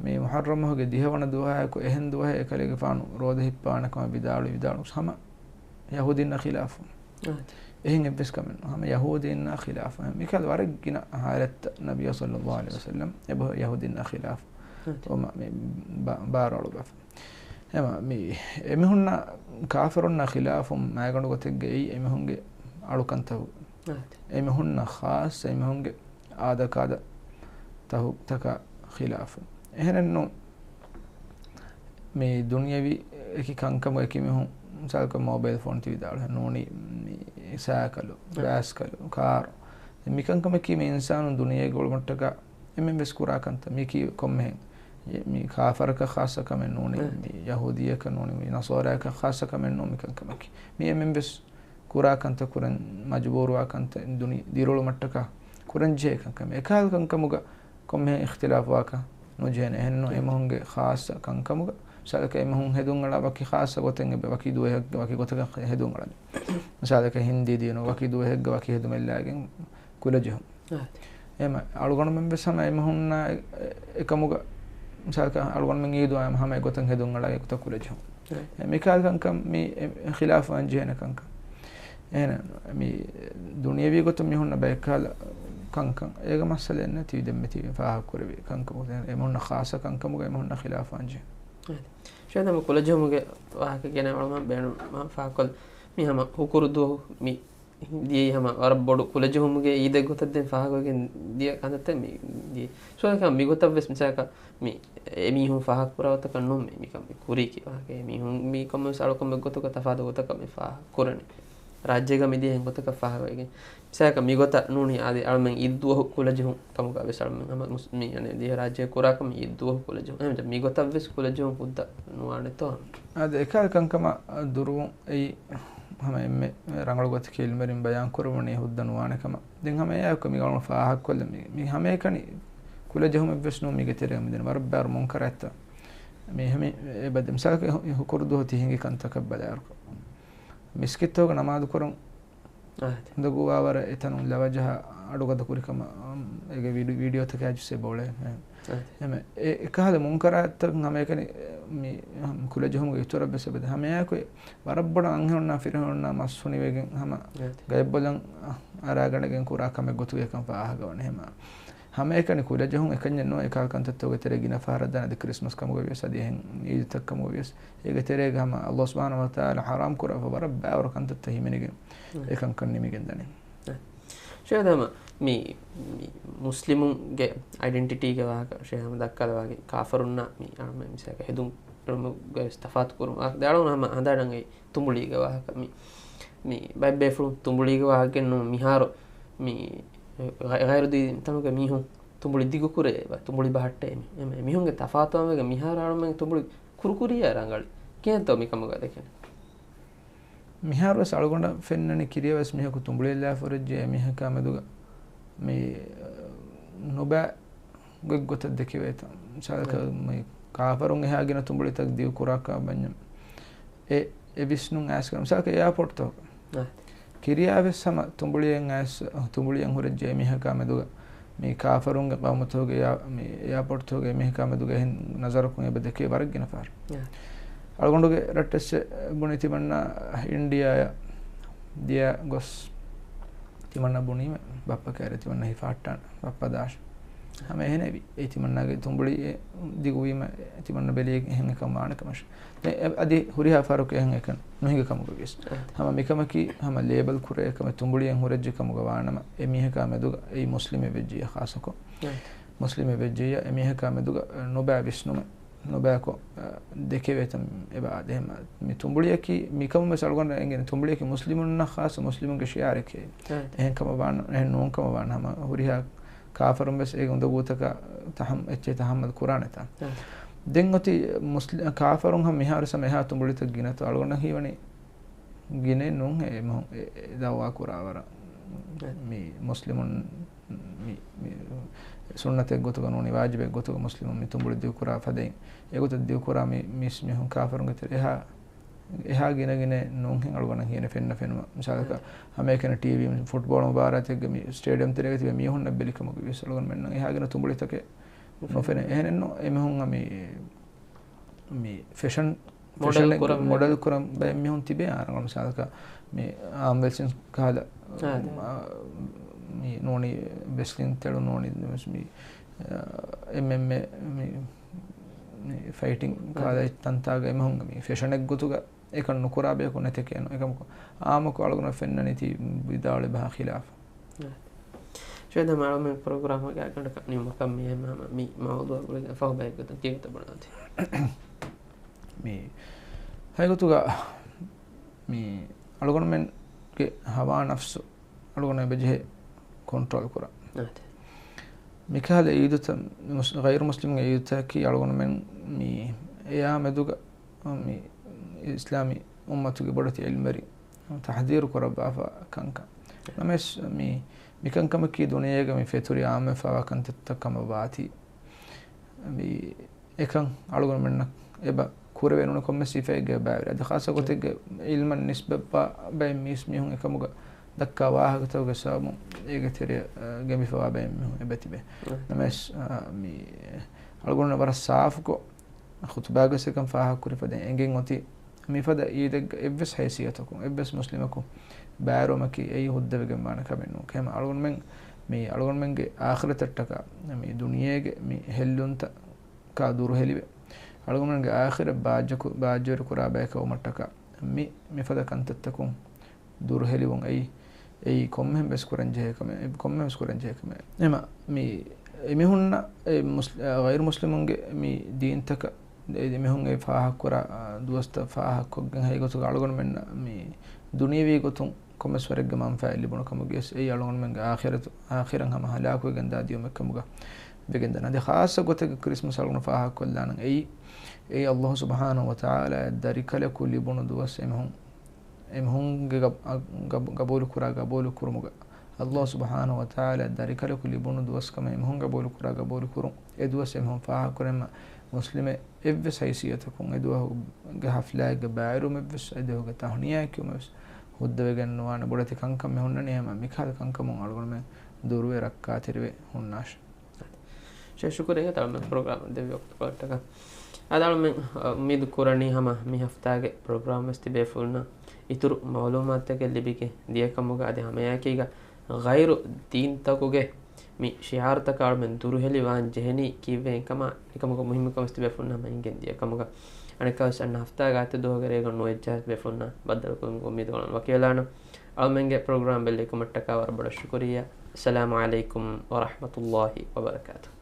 މި މުޙައްރަމް މަހުގެ ދިހަވަނަ ދުވަހާއެކު އެހެން ދުވަހެއް އެކަލޭގެފާނު ރޯދަ ހިއްޕާނެ ކަމަށް ވިދާޅުވި ވިދާޅުވި ހަމަ ޔަހޫދީންނާ ޚިލާފު. އާ. އެހެން އެއްވެސް ކަމެއް ނޫން. ހަމަ ޔަހޫދީންނާ ޚިލާފު. މިކަހަލަ ވަރަށް ގިނަ ހާލަތްތައް ނަބިއްޔާ ޞައްލައްލާހު ޢަލައިހި ވަސައްލަމް އެބަހުރި ޔަހޫދީންނާ ޚިލާފު. އާ. އޮމަ މި ބާ-، ބާރު އަޅުގަފަ. އެމަ މި އެމީހުންނާ ކާފަރުންނާ ޚިލާފު މައިގަނޑު ގޮތެއްގައި އެމީހުންގެ އަޅުކަންތައް، އާ. އެމީހުންނާ ޚާއްޞަ އެމީހުންގެ އާދަކާދަ ތަހު-، ތަކާ ޚިލާފު. އެހެނެއްނު މި ދުނިޔަވީ އެކި ކަންކަމު އެކި މީހުން މިސާލަކަށް މޯބައިލް ފޯން ތި ވިދާޅު ނޫނީ މި ސައިކަލު، އެ. ބައިސްކަލު، ކާރު. މިކަންކަމަކީ މި އިންސާނުން ދުނިޔޭގެ އޮޅުމަށްޓަކާ އެންމެން ވެސް ކުރާ ކަންތައް. މީކީ ކޮންމެހެން މި ކާފަރަކަށް ޚާއްޞަ ކަމެއް ނޫނީ، އެ. މި ޔަހޫދީއަކަށް ނޫނީ، މި ނަޞާރާއަކަށް ޚާއްޞަ ކަމެއް ނޫން މިކަންކަމަކީ. މި އެންމެން ވެސް ކުރާ ކަންތައް ކުރަން މަޖުބޫރުވާ ކަންތައް ދުނި ދިރިއުޅުމަށްޓަކާ ކުރަންޖެހޭ ކަންކަމެއް. އެކަހަލަ ކަންކަމުގަ ކޮންމެހެން އިޚްތިލާފުވާކަށް ނުޖެހޭނެ. އެހެންނު އެ. އެމީހުންގެ ޚާއްޞަ ކަންކަމުގަ މިސާލަކަށް އެމީހުން ހެދުން އަޅާ ވަކި ޚާއްޞަ ގޮތެއް އެބަ ވަކި ދުވަހެއްގަ ވަކި ގޮތަކަށް ހެދުން އަޅާ. މިސާލަކަށް ހިންދީ ދިޔުނު ވަކި ދުވަހެއްގަ ވަކި ހެދުމެއްލާގެން ކުލަޖެހުން. އާ. އެމަ އަޅުގަނޑުމެން ވެސް ހަމަ އެމީހުންނާ އެ-، އެ-، އެކަމުގަ މިސާލަކަށް އަޅުގަނޑުމެން އީދު އައި ހަމަ އެގޮތަށް ހެދުން އަޅާ އެގޮތަށް ކުލަޖެހުން. އާ. އެ މިކަހަލަ ކަންކަން މި އެ-، އެ ޚިލާފު އަންޖެހޭނެ ކަންކަން. އެހެން މި ދުނިޔަވީ ގޮތުން މި ހުންނަ ބައެއްކަހަލަ ކަންކަން. އޭގަ މައްސަލައެއް ނެތި ދެންމެ ތި ފާހަގަކުރެވި ކަންކަމުގަ އެމީހުންނަށް ޚާއްޞަ ކަންކަމުގަ އެމީހުންނަށް ޚިލާފު އަންޖެހޭ. އާ. ޝޭޚް ދެން ކުލަޖެހުމުގެ ވާހަކަ ގެނައި އަޅުގަނޑު ބޭނުން މާ ފާހަގަކޮށްލަން. މި ހަމަ ހުކުރު ދުވަހު މި ދިޔައީ ހަމަ ވަރަށް ބޮޑު ކުލަޖެހުމުގެ އީދެއް ގޮތަށް ދެން ފާހަގަވެގެން ދިޔަ ކަންތައްތައް މި ދިޔަ. ސޯ އެކަމަ މިގޮތަށް ވެސް މިސާލަކަށް މި އެމީހުން ފާހަގަ ކުރާ ގޮތަކަށް ނޫން މި، މިކަން މި ކުރީކީ ވާހަކަ. އެމީހުން މި ކޮންމެވެސް އަޅުކަމެއް ގޮތަކަށް ތަފާތު ގޮތަކަށް މި ފާހަގަ ކުރަނީ. ރާއްޖޭގަ މި ދިޔަ އެހެން ގޮތަކަށް ފާހަގަވެގެން. މިސާލަކަށް މިގޮތަށް ނޫނީ އާދެ އަޅުމެން އީދު ދުވަހު ކުލަޖެހުން ކަމުގަ ވެސް އަޅުމެން ހަމަ މުސް-، މި އަނެއް ދިޔަ ރާއްޖޭ ކުރާކަމަށް އީދު ދުވަހު ކުލަޖެހުން. އެހެން މިގޮތަށް ވެސް ކުލަޖެހުން ހުއްދަ ނުވާނެތޯ ހަމަ. އާދެ އެކަހަލަ ކަންކަމަށް ދުރުވުން އެއީ ހަމަ އެންމެ ރަނގަޅު ގޮތަކީ އިލްމުވެރިން ބަޔާން ކުރެވުނީ ހުއްދަ ނުވާނެ ކަމަށް. ދެން ހަމަ އެއާއެކު މި އަޅުގަނޑު ފާހަގަކޮށްލަން މި، މި ހަމައެކަނި ކުލަޖެހުމެއްވެސް ނޫން މީގެ ތެރޭގަ މިދެން ވަރަށް ބާރު މުންކަރާތްތައް. މި ހަމަ އެބަދެ މިސާލަކަށް ހު-، ހުކުރު ދުވަހު ތި ހިނގި ކަންތަކަށް ބަލާއިރު. މިސްކިތްތަކުގަ ނަމާދު ކުރަން އާ. އުނދަގޫވާވަރަށް އެތަނުން ލަވަޖަހާ އަޑުގަދަ ކުރިކަމަށް، އަމް، އޭގެ ވީޑި-، ވީޑިއޯތަކާ ޖުއްސެ ބޯޅެ. އާ. އެމެ، އެ، އެކަހަލަ މުންކަރާތްތައް ހަމައެކަނި މި، އަމް، ކުލަޖެހުމުގެ އިތުރަށް ވެސް އެބަދެ. ހަމައެއާއެކު ވަރަށް ބޮޑަށް އަންހެނުންނާ ފިރިހެނުންނާ މަސް ހުނިވެގެން ހަމަ އާ. ގައެއްބޮލަން އަރާގަނެގެން ކުރާ ކަމެއް ގޮތުގައި އެކަން ފާހަގަވަނީ ހަމަ. ހަމައެކަނި ކުލަޖެހުން އެކަންޏެއް ނޫން، އެކަހަލަ ކަންތައްތަކުގެ ތެރޭ ގިނަ ފަހަރަށް ދާނެ އަދި ކްރިސްމަސް ކަމުގަ ވިޔަސް އަދި އެހެން އީދުތައް ކަމުގަ ވިޔަސް. އޭގެ ތެރޭގަ ހަމަ ﷲ ސުބްޙާނަހޫ ވަތަޢާލާ ޙަރާމް ކުރާފަ ވަރަށް ބާވަރު ކަންތައްތައް ހިމެނިގެން އެކަންކަން ނިމިގެން ދަނީ. ޝޭޚް ހަމަ މި، މި މުސްލިމުންގެ އައިޑެންޓިޓީގެ ވާހަކަ ޝޭޚް ހަމަ ދައްކާލަ ވާހަކަ ކާފަރުންނާ މި އަޅަމެން މިސާލަކަށް ހެދުން އެޅުމުގައި ވެސް ތަފާތު ކުރުން ވާހަކަ ދެ އަޅުން ހަމަ ހަނދާނަށް އައި ތުނބުޅީގެ ވާހަކަ މި، މި ބައެއް ބޭފުޅުން ތުނބުޅީގެ ވާހަކަ ގެންނު މިހާރު މި ޣަ-، ޣައިރު ދީން ތަނުގެ މީހުން ތުނބުޅި ދިގު ކުރޭ، ތުނބުޅި ބަހައްޓޭ މި. އެމެ-، މީހުންގެ ތަފާތުވާން ވެގެން މިހާރު އަޅުމެން ތުނބުޅި ކުރުކުރިއްޔާ ރަނގަޅި. ކިހިނެއްތޯ މިކަމުގަ ދެކެން؟ މިހާރުވެސް އަޅުގަނޑަށް ފެންނަނީ ކިރިޔަށް ވެސް މީހަކު ތުނބުޅިއެއްލާފަ ހުރެއްޖެ އެމީހަކާ މެދުގަ މި ނުބައި ގޮތްގޮތަށް ދެކެވޭތަ؟ މިސާލަކަށް މި ކާފަރުން އެހާ ގިނަ ތުނބުޅިތައް ދިގު ކުރާކަށް ބަންޏަ. އެ، އެ ވިސްނުން އައިސް ކަމަށް. މިސާލަކަށް އެއާޕޯޓްތަކުގަ. އާ. ކިރިޔާ ވެސް ހަމަ ތުނބުޅިއެއް އައިސް، ތުނބުޅިއެއް ހުރެއްޖެ އެމީހަކާ މެދުގަ މި ކާފަރުންގެ ޤައުމުތަކުގެ އެއާ-، މި އެއާޕޯޓްތަކުގަ އެމީހަކާ މެދުގަ އެހެން ނަޒަރަކުން އެބަ ދެކޭ ވަރަށް ގިނަ ފަހަރު. އާ. އަޅުގަނޑުގެ ރައްޓެއްސެއް ބުނި ތިމަންނާ އިންޑިޔާއަށް ދިޔަ ގޮސް ތިމަންނާ ބުނީމަ ބައްޕަ ކައިރި ތިމަންނާ ހިފާއްޓާނެ. ބައްޕަ ދާށި. ހަމަ އެހެނެވި. އެ ތިމަންނާގެ ތުނބުޅި އެ ދިގުވީމަ ތިމަންނަ ބެލި އެހެން އެކަން ވާނެ ކަމަށް. ދެ-، އެ-، އަދި ހުރިހާ ފަހަރަކު އެހެން އެކަން ނުހިނގި ކަމުގަ ވިޔަސް. އެ. ހަމަ މިކަމަކީ ހަމަ ލޭބަލް ކުރޭ އެކަމެއް ތުނބުޅިއެއް ހުރެއްޖެ ކަމުގަ ވާނަމަ، އެ މީހަކާ މެދުގަ އެއީ މުސްލިމެއް ވެއްޖިއްޔާ ޚާއްޞަކޮށް. އެ. މުސްލިމެއް ވެއްޖިއްޔާ އެ މީހަކާ މެދުގަ ނުބައި ވިސްނުމެއް، ނުބައިކޮށް، އަ، ދެކެވޭތަ އެބަ އާދެ. ހަމަ މި ތުނބުޅިއަކީ މިކަމުން ވެސް އަޅުގަނޑަށް އެނގޭނެ ތުނބުޅިއަކީ މުސްލިމުންނަށް ޚާއްޞަ މުސްލިމުންގެ ޝިޢާރެކޭ. އެ. އެހެން ކަމަށް ވާން، އެހެން ނޫން ކަމަށް ވާން. ހަމަ ހުރިހާ ކާފަރުން ވެސް އޭގެ އުނދަގޫތަކަށް ތަހައް-، އެއްޗެއް ތަހައްމަލް ކުރާނެތާ. އެ. ދެން އޮތީ މުސްލި-، ކާފަރުން ހަމަ މިހާރު ހަމަ އެހާ ތުނބުޅިތައް ގިނަތޯ އަޅުގަނޑަށް ހީވަނީ ގިނައެއް ނޫންހޭ އެ މަހު-، އެ، އެ ދައުވާ ކުރާވަރަށް. އެ. މި މުސްލިމުން މި، މި ސުންނަތެއް ގޮތުގަ ނޫނީ ވާޖިބެއް ގޮތުގަ މުސްލިމުން މި ތުނބުޅި ދިގުކުރާ ފަދައިން އެގޮތަށް ދިގުކުރާ މި މީސް މީހުން ކާފަރުންގެ ތެރެ އެހާ އެހާ ގިނަ ގިނަ ނޫންހެން އަޅުގަނޑަށް ހިޔެނެ ފެންނަ ފެނުމަށް. މިސާލަކަށް، ހަމައެކަނި ޓީވީ ފުޓްބޯޅަ މުބާރާތެއްގެ މި ސްޓޭޑިއަމް ތެރޭގަ ތިބޭ މީހުންނަށް ބެލިކަމުގެ ވިޔަސް އަޅުގަނޑުމެންނަށް އެހާ ގިނަ ތުނބުޅިތަކެއް ނުފެނޭ. އެހެނެއްނު އެމީހުން މި، މި ފެޝަން، މޮޑެލް ފެޝަނެއް ކުރަން މޮޑެލް ކުރަން ބައެއް މީހުން ތިބޭ އާރަނގަޅު. މިސާލަކަށް މި އާމް ވެސް ކާލަ، މި ނޫނީ ވެސްލިން ތެޅު ނޫނީ މި، އެމްއެމްއޭ މި، މި ފައިޓިން ކާލަ ތަންތާގަ އެމީހުން މި ފެޝަނެއް ގޮތުގަ އެކަން ނުކުރާ ބަޔަކު ނެތެކޭނު. އެކަމަކު އާއްމުކޮށް އަޅުގަނޑަށް ފެންނަނީ ތި ވިދާޅުވި ބަހާ ޚިލާފަށް. ޝައިދާ މާޅޮމެ ޕްރޮގްރާމްގެ އަގަނޑަކަށް ނިމުމަކަށް މި ހަމަ މި މައުޟޫޢާ ގުޅިގެން ފަހު ބައެއްގޮތަށް ތިގޮތަށް ބުނާތި. މި ހަގީގަތުގަ މި އަޅުގަނޑުމެންގެ ހަވާ ނަފްސު އަޅުގަނޑު އެބަޖެހޭ ކޮންޓްރޯލް ކުރަން. އާދެ. މިކަހަލަ ޢީދުތައް، މުސް-، ޣައިރު މުސްލިމްގެ ޢީދުތަކަކީ އަޅުގަނޑުމެން މި އެޔާ މެދުގަ މި އިސްލާމީ އުއްމަތުގެ ބޮޑެތި ޢިލްމުވެރިން ތަޙްޛީރު ކުރައްވާފަ ކަންކަން. ނަމަވެސް މި، މިކަންކަމަކީ ދުނިޔޭގަ މި ފެތުރި އާއްމުވެފައިވާ ކަންތައްތައް ކަމަށް ވާތީ. މި އެކަން އަޅުގަނޑުމެންނަށް އެބަ ކުރެވޭ ނޫނީ ކޮންމެސް ސިފައެއްގެ ބައިވެރި. އަދި ޚާއްޞަ ގޮތެއްގެ ޢިލްމަށް ނިސްބަތްވާ ބައެއް މީސް މީހުން އެކަމުގަ ދައްކާ ވާހަކަތަކުގެ ސަބަބުން އޭގެ ތެރެއަށް، އަ، ގެނބިފަވާ ބައެއް މީހުން އެބަ ތިބޭ. ނަމަވެސް، އަ، މި އަޅުގަނޑު ވަރަށް ސާފުކޮށް ޚުތުބާގަސް އެކަން ފާހަގަކުރި ފަދައިން އެނގެން އޮތީ، މިފަދަ ޢީދެއްގަ އެއްވެސް ހައިސިއްޔަތަކުން، އެއްވެސް މުސްލިމަކު ބައިވެރިވުމަކީ އެއީ ހުއްދަވެގެން ވާނެ ކަމެއް ނޫން. ކެމަ އަޅުގަނޑުމެން، މި އަޅުގަނޑުމެންގެ އާޚިރަތަށްޓަކާ، މި ދުނިޔޭގެ މި ހެއްލުންތަކާ ދުރުހެލިވެ، އަޅުގަނޑުމެންގެ އާޚިރަތް ބާއްޖަކު-، ބާއްޖަވެރި ކުރާ ބަޔަކަށް ވުމަށްޓަކާ، މި، މިފަދަ ކަންތައްތަކުން ދުރުހެލިވުން އެއީ، އެއީ ކޮންމެހެން ވެސް ކުރަން ޖެހޭ ކަމެއް، ކޮންމެހެން ވެސް ކުރަން ޖެހޭ ކަމެއް. އެމަ، މި އެމީހުންނަށް އެ މުސް-، އަ، ޣައިރު މުސްލިމުންގެ މި ދީންތަކަށް އެ އެމީހުން އެ ފާހަގަކުރާ، އަ، ދުވަސްތައް ފާހަގަކޮށްގެން ހަގީގަތުގަ އަޅުގަނޑުމެންނަށް މި ދުނިޔަވީ ގޮތުން ކޮންމެސް ވަރެއްގެ މަންފާއެއް ލިބުނު ކަމުގައި ވެސް އެއީ އަޅުގަނޑުމެންގެ އާޚިރަތު، އާޚިރަތް ހަމަ ހަލާކުވެގެން ދާ ދިޔުމެއް ކަމުގަ ވެގެންދާނެ. އަދި ޚާއްޞަ ގޮތެއްގަ ކްރިސްމަސް އަޅުގަނޑު ފާހަގަކޮށްލާނަން އެއީ، އެއީ ﷲ ސުބްޙާނަހޫ ވަތަޢާލާ ދަރިކަލަކު ލިބުނު ދުވަސް އެމީހުން އެމީހުންގެ ގަބް-، އަ، ގަބް-، ގަބޫލުކުރާ ގަބޫލު ކުރުމުގަ، ﷲ ސުބްޙާނަހޫ ވަތަޢާލާ ދަރިކަލަކު ލިބުނު ދުވަސް ކަމަށް އެމީހުން ގަބޫލުކުރާ ގަބޫލު ކުރުން، އެ ދުވަސް އެމީހުން ފާހަގަކުރެންމަ މުސްލިމެއް އެއްވެސް ހައިސިއްޔަތަކުން އެ ދުވަހުގެ ޙަފްލާއެއްގަ ބައިވެރިވުމެއްވެސް، އެ ދުވަހުގެ ތަހުނިޔާއެއް ކިޔުމެއްވެސް ހުއްދަވެގެން ނުވާނެ. ބޮޑެތި ކަންކަން މި ހުންނަނީ ހަމަ މިކަހަލަ ކަންކަމުން އަޅުގަނޑުމެން ދުރުވެ ރައްކާތެރިވެ ހުންނާށޭ. ޝޭޚް ޝުކުރީ އެކަލަމެން ޕްރޮގްރާމަށް ދެއްވި ވަޤްތުކޮޅަށްޓަކާ. އަދި އަޅުމެން، އަ، އުއްމީދު ކުރަނީ ހަމަ މި ހަފްތާގެ ޕްރޮގްރާމް ވެސް ތިބޭފުޅުންނަށް އިތުރު މަޢުލޫމާތުތަކެއް ލިބިގެން ދިޔަކަމުގަ އަދި ހަމައެކީގަ ޣައިރު ދީންތަކުގެ މި ޝިޢާރުތަކާ އަޅުމެން ދުރުހެލި ވާން ޖެހެނީ ކީއްވެ ކަމާ އެކަމުގެ މުހިއްމުކަމަށް ތިބޭފުޅުންނަށް ހަމަ އެނގިގެން ދިޔަކަމުގަ. އަނެއްކާވެސް އަންނަ ހަފްތާގެ އާދިއްތަ ދުވަހުގެ ރޭގަނޑު ނުވައްޖާ ތިބޭފުޅުންނާ ބައްދަލުކުރުމުގެ އުއްމީދު އަޅުގަނޑު ވަކިވެލާނަން. އަޅުމެންގެ ޕްރޮގްރާމް ބެއްލެވިކަމަށްޓަކާ ވަރަށް ބޮޑަށް ޝުކުރިއްޔާ. އައްސަލާމު ޢަލައިކުމް ވަރަޙްމަތުﷲި ވަބަރަކާތުހު.